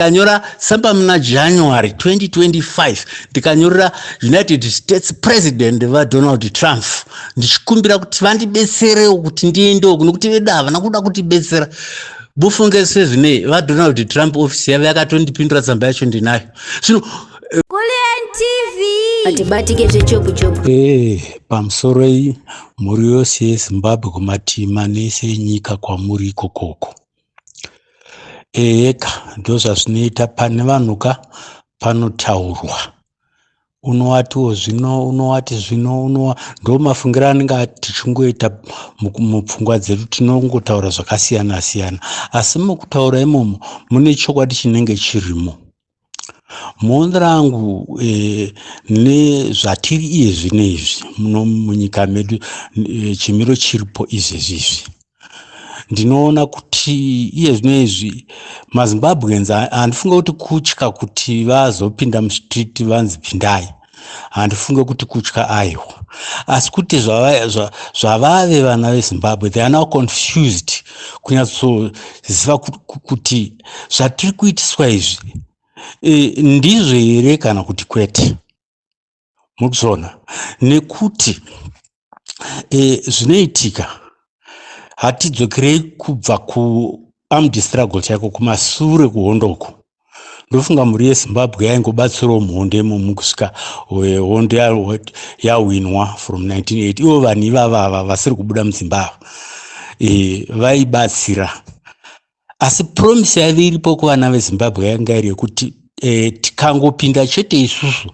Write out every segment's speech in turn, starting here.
Ndikanyora tsamba muna January 2025, ndikanyorera United States President vaDonald Trump ndichikumbira kuti vandibetserewo kuti ndiendewo, nokuti vedu havana kuda kutibetsera. Bufunge sezvinei, vaDonald Trump ofisi yavo yakatondipindura, tsamba yacho ndinayo zvino. Kulliant TV. Atibatike zvechopu chopu. Pamusoro iyi, mhuri yose yeZimbabwe kumativi mana ese enyika kwamuri ikokoko. Eheka, ndozvazvinoita pane vanhu ka, panotaurwa. Unowatiwo zvino, unowati zvino, unowa ndomafungiro anenge tichingoita mupfungwa dzedu, tinongotaura zvakasiyana siyana. Asi mukutaura imomo mune chokwadi chinenge chirimo. Muono rangu nezvatiri iye zvino izvi muno munyika medu, chimiro chiripo izvezvi izvi, ndinoona kuti iye zvino izvi maZimbabweans, handifunge kuti kutya kuti vazopinda mustreet vanzi pindai, handifunge kuti kutya, aiwa. Asi kuti zvavave vana veZimbabwe, they are now confused kunyatsoziva kuti zvatiri kuitiswa izvi ndizvo here kana kuti kwete. Mukuzviona nekuti zvinoitika, hatidzokerei kubva kuarmed struggle chaiko, kumasure kuhondo uku. Ndofunga mhuri yeZimbabwe yaingobatsirawo muhondo imomo kusvika hondo yawinwa from 1980. Ivo vanhu ivava ava vasiri kubuda mudzimba ava vaibatsira, asi promise yaive iripo kuvana veZimbabwe yanga iri yekuti tikangopinda chete isusu,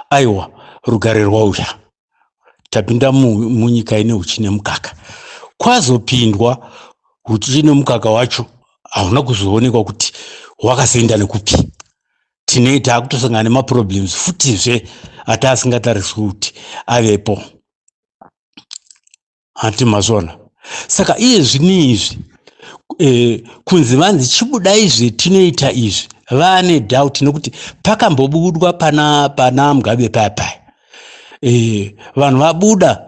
aiwa, rugare rwauya, tapinda munyika ine uchi nemukaka. Kwazopindwa, uchi nemukaka wacho hauna kuzoonekwa kuti wakazoenda nekupi. Tinei taakutosangana nemaproblems futizve ataasingatariswi kuti avepo, handi mazvona? Saka iye zvino izvi kunzi vanzi chibudai zvetinoita izvi, vane doubt, nekuti pakambobudwa pana Mugabe paya paya, vanhu vabuda,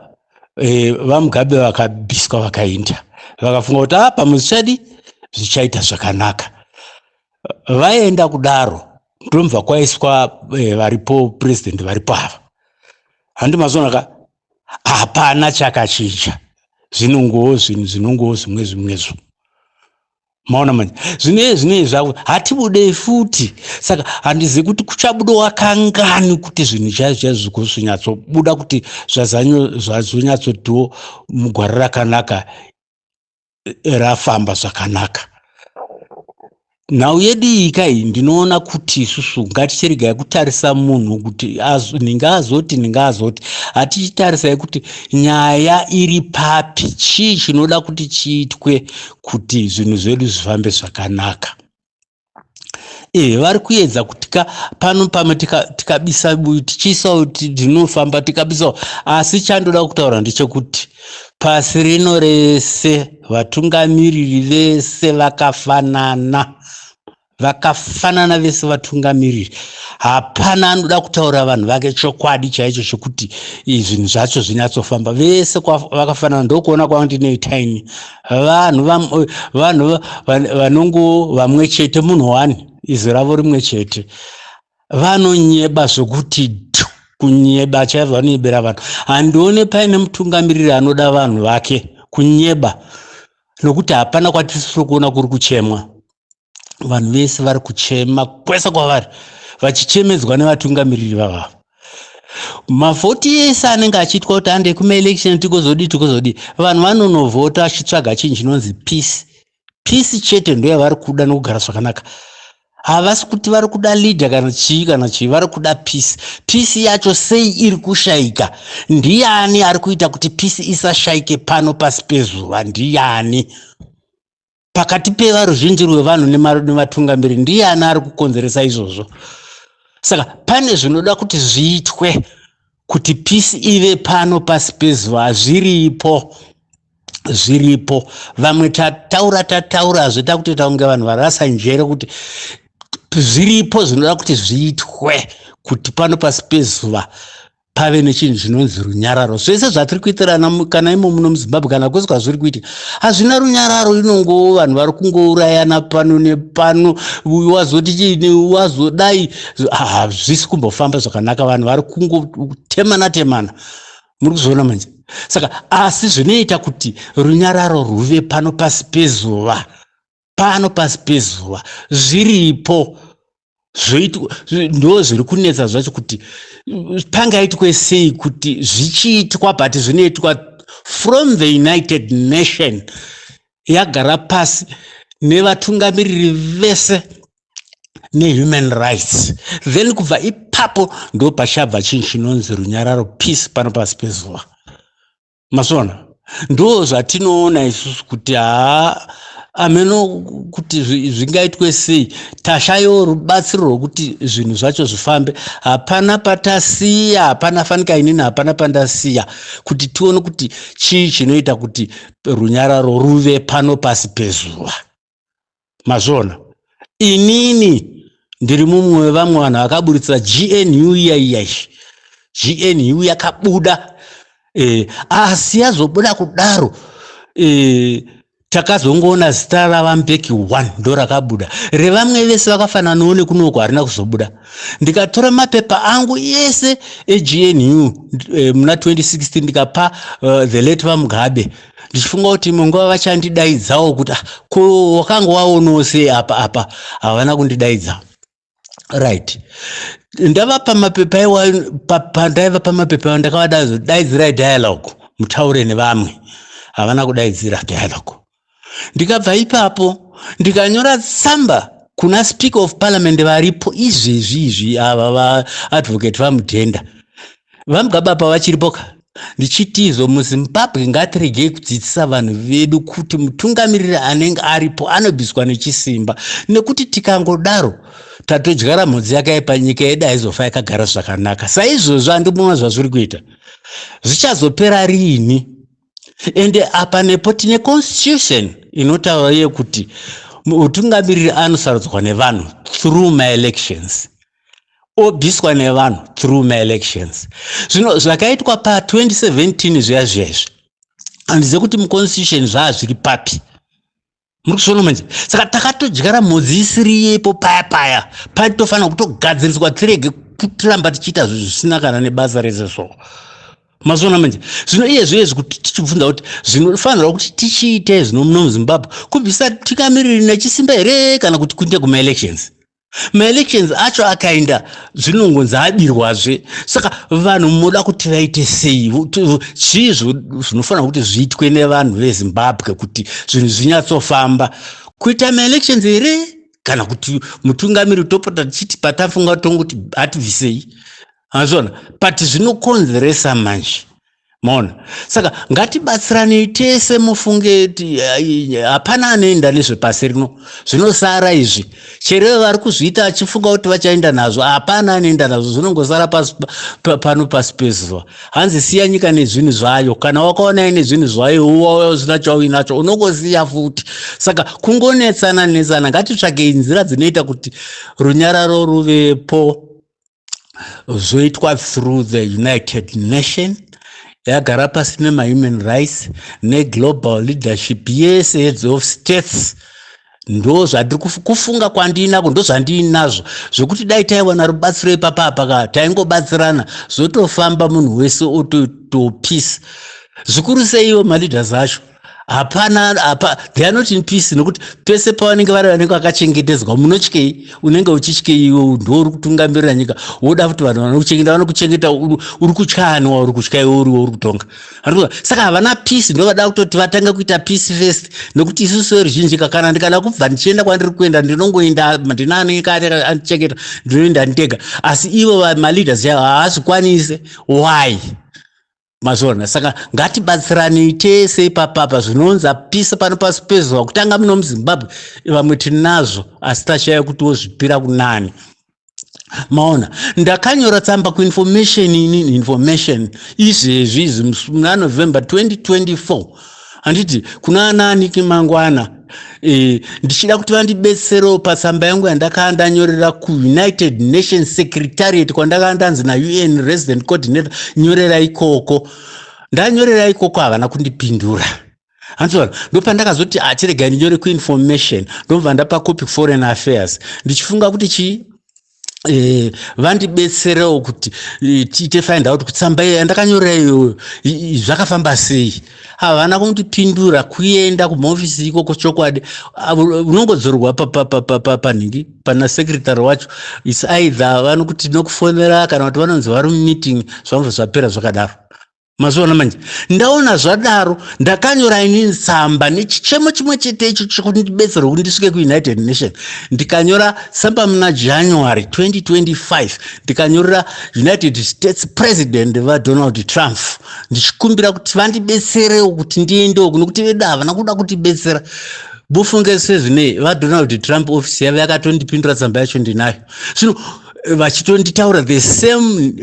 vaMugabe vakabviswa, vakaenda, vakafunga kuti apa muzvichadi zvichaita zvakanaka. Vaenda kudaro, ndomubva kwaiswa varipo president varipo ava, handi mazvona ka? Hapana chakachinja, zvinongowo zvinhu zvinongowo zvimwe zvimwezvo. Maona manje, zvino zvinei zvavo, hatibudei futi. Saka handizivi kuti kuchabudawa kangani kuti zvinhu chaizvo chaizvo zvinyatsobuda, kuti zvazonyatsotiwo mugwara rakanaka, rafamba zvakanaka. Nhau yedu iyi kai, ndinoona kuti isusu ngatichiregai kutarisa munhu kuti ndingaazoti ndingaazoti. Hatichitarisai kuti nyaya iri papi, chii chinoda kuti chiitwe kuti zvinhu zvedu zvifambe zvakanaka. Vari kuedza kuti pano pamwe tikabisa tichiisawo tinofamba tikabisawo. Asi chandoda kutaura ndechekuti pasi rino rese vatungamiriri vese vakafanana, vakafanana vese vatungamiriri. Hapana anoda kutaura vanhu vake chokwadi chaicho chekuti zvinhu zvacho zvinyatsofamba. Vese vakafanana. Ndokuona kwandinoita ini, vanhu vanongo vamwe chete, munhu wani, izwi ravo rimwe chete. Vanonyeba zvokuti kunyeba chaizvo, vanonyebera vanhu. Handione paine mutungamiriri anoda vanhu vake. Kunyeba, nokuti hapana kwatisiri kuona kuri kuchemwa. Vanhu vese vari kuchema kwese kwavari, vachichemedzwa nevatungamiriri vavavo. Mavhoti ese anenge achiitwa kuti ande kumaelection, tikozodii, tikozodii, vanhu vanonovhota achitsvaga chinhu chinonzi peace. Peace chete ndo yavari kuda nokugara zvakanaka. Havasi kuti vari kuda leader kana chii kana chii, vari kuda peace. Peace yacho sei iri kushayika? Ndiani ari kuita kuti peace isashayike pano pasi pezuva? Ndiani pakati pevaruzhinji rwevanhu nevatungamiri? Ndiani ari kukonzeresa izvozvo? Saka pane zvinoda kuti zviitwe kuti peace ive pano pasi pezuva. Zviripo, zviripo. Vamwe tataura, tataurazve, takutoita kunge vanhu varasa njere, kuti zviripo zvinoda kuti zviitwe kuti pano pasi pezuva. Pave nechinhu chinonzi runyararo. Zvese zvatiri kuitirana kana imo muno muZimbabwe, kana kwese kwazviri kuitika, hazvina runyararo. Inongo vanhu vari kungourayana pano nepano, uyu wazoti chiini, wazodai, hazvisi kumbofamba zvakanaka. Vanhu vari kungotemana temana, muri kuzviona manje. Saka asi zvinoita kuti runyararo rwuve pano pasi pezuva, pano pasi pezuva zviripo zvoitwa, ndo zviri kunetsa zvacho kuti pangaitwe sei kuti zvichiitwa, but zvinoitwa from the United Nation yagara pasi nevatungamiriri vese nehuman rights. Then kubva ipapo ndo pachabva chinhu chinonzi runyararo, peace pano pasi pezuva. Masona ndo zvatinoona isusu kuti haa, ameno kuti zvingaitwe sei. Tashayiwo rubatsiro rwokuti zvinhu zvacho zvifambe. Hapana patasiya, hapana fanika inini, hapana pandasiya kuti tione kuti chii chinoita kuti runyararo ruve pano pasi pezuva. Mazviona, inini ndiri mumwe wevamwe vanhu vakaburitsa GNU iya iya. GNU yakabuda, asi yazobuda kudaro, takazongoona zita ravaMbeki 1 ndo rakabuda, revamwe vese vakafananawo nekunoko harina kuzobuda. Ndikatora mapepa angu ese eGNU muna 2016, ndikapa the late vaMugabe, ndichifunga kuti imwe nguva vachandidaidzawo kuti, "Ah, ko wakanga waonawo sei apa apa?" Havana kundidaidza. Right, ndavapa mapepa iwa. Pandaivapa mapepa iwa, ndakavada, "Daidzirai dialogue, mutaure nevamwe." Havana kudaidzira dialogue. Ndikabva ipapo ndikanyora tsamba kuna Speaker of Parliament varipo izvezvi izvi, ava vaAdvocate vaMudenda. VaMugabe apa vachiripo ka, ndichiti izvo muZimbabwe ngatiregei kudzidzisa vanhu vedu kuti mutungamiriri anenge aripo anobviswa nechisimba, nekuti tikangodaro tatodyara mhodzi yakaipa, nyika yedu haizofa yakagara zvakanaka. Saizvozvo handimuona zvazviri kuita zvichazopera riini. Ende apa nepo tine constitution inotaura iye kuti mutungamiriri anosarudzwa nevanhu through maelections, obviswa nevanhu through maelections. Zvino zvakaitwa pa2017 zviya zviya izvi, handizive kuti muconstitution zvaa zviri papi. Muri kuzviona manje. Saka takatodyara mhodzi isiri yepo paya paya paitofanira kutogadziriswa, tirege kutiramba tichiita zvinhu zvisina kana nebasa rese. So mazviona manje. Zvino iye zviye kuti tichibvunza kuti zvinofanirwa kuti tichiite zvino muno muZimbabwe, kubvisa tungamiriri nechisimba here, kana kuti kuite kumaelections? Maelections acho akaenda, zvinongonzi abirwazve. Saka vanhu munoda kuti vaite sei? Chii zvinofanira kuti zviitwe nevanhu veZimbabwe kuti zvinhu zvinyatsofamba? Kuita maelections here, kana kuti mutungamiri topota tichiti patafunga tongoti hatibvisei? Azvona, but zvinokonzeresa manje, maona. Saka ngatibatsiranei tese, mufunge. Hapana anoenda nezvepasi rino, zvinosara izvi. Chero vari kuzviita achifunga kuti vachaenda nazvo, hapana anoenda nazvo, zvinongosara pano pasi pezuva. Hanzi siya nyika nezvinhu zvayo. Kana wakaona ine zvinhu zvayo, uwauya usina chauinacho, unongosiya futi. Saka kungonetsana netsana. Ngatitsvagei nzira dzinoita kuti runyararo ruvepo, zvoitwa through the United Nation yagara pasi nemahuman rights neglobal leadership yese, heads of states. Ndo zvandiri kufunga kwandinako, ndo zvandiinazvo zvokuti dai taiwana rubatsiro ipapa apa, taingobatsirana, zvotofamba, munhu wese otoito peace. Zvikuru seiwo maleaders acho, hapana hapa, they are not in peace, nokuti pese pavanenge vari vanenge vakachengetedzwa. Munotyei? Unenge uchityei iwe? Ndo uri kutungamirira nyika, woda kuti vanhu vanokuchengeta, vanokuchengeta, uri kutya ani? Wauri kutya iwe, uriwo uri kutonga. Saka havana peace. Ndo vada kutoti vatange kuita peace first, nokuti isusu veruzhinji, kana ndikada kubva ndichienda kwandiri kuenda, ndinongoenda, ndina anenge andichengeta, ndinoenda ndega. Asi ivo maleaders yavo haazvikwanise. Why? Mazviona. Saka ngatibatsiranei tese ipapapa. Zvinonzi peace pano pasi pezuva, kutanga muno muZimbabwe, vamwe tinazvo asi tashaya kuti wozvipira kunani. Maona, ndakanyora tsamba kuinformation inini, information izvezvi izvi muna November 2024. Handiti kuna anani kimangwana e, ndichida kuti vandibetserewo patsamba yangu yandakaa ndanyorera kuUnited Nations Secretariat, kwandakaa ndanzi naUN Resident Coordinator nyorera ikoko. Ndanyorera ikoko, havana kundipindura. Handiona, ndopandakazoti achiregai ndinyore kuinformation, ndobva ndapa copy Foreign Affairs, ndichifunga kuti chii, vandibetserewo kuti tiite find out kuti tsamba iyo yandakanyorera iyoyo zvakafamba sei. Havana kundipindura. Kuenda kumahofisi ikoko, chokwadi unongodzorwa panhingi pana secretary wacho. Its either vanokuti nokufonera kana kuti vanonzi vari mumeeting, zvamva zvapera zvakadaro. Mazuva manje ndaona zvadaro, ndakanyora inini tsamba nechichemo chimwe chete icho chekuti ndibetserwe kuti ndisvike kuUnited Nation. Ndikanyora tsamba muna January 2025, ndikanyorera United States President vaDonald Trump, ndichikumbira kuti vandibetserewo kuti ndiendewo, nokuti vedu havana kuda kutibetsera. Bufunge sezvinei, vaDonald Trump ofisi yavo yakatondipindura, tsamba yacho ndinayo. Zvino vachitonditaura the same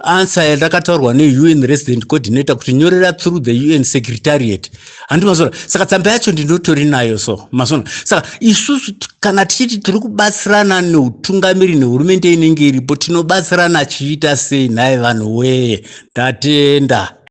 answer yandakataurwa neUN Resident Coordinator kuti nyorera through the UN Secretariat. Handi mazona? Saka tsamba yacho ndinotori nayo. So mazona, saka isusu kana tichiti tiri kubatsirana neutungamiri nehurumende inenge iripo, tinobatsirana chiita sei nhaye vanhu weye? Ndatenda.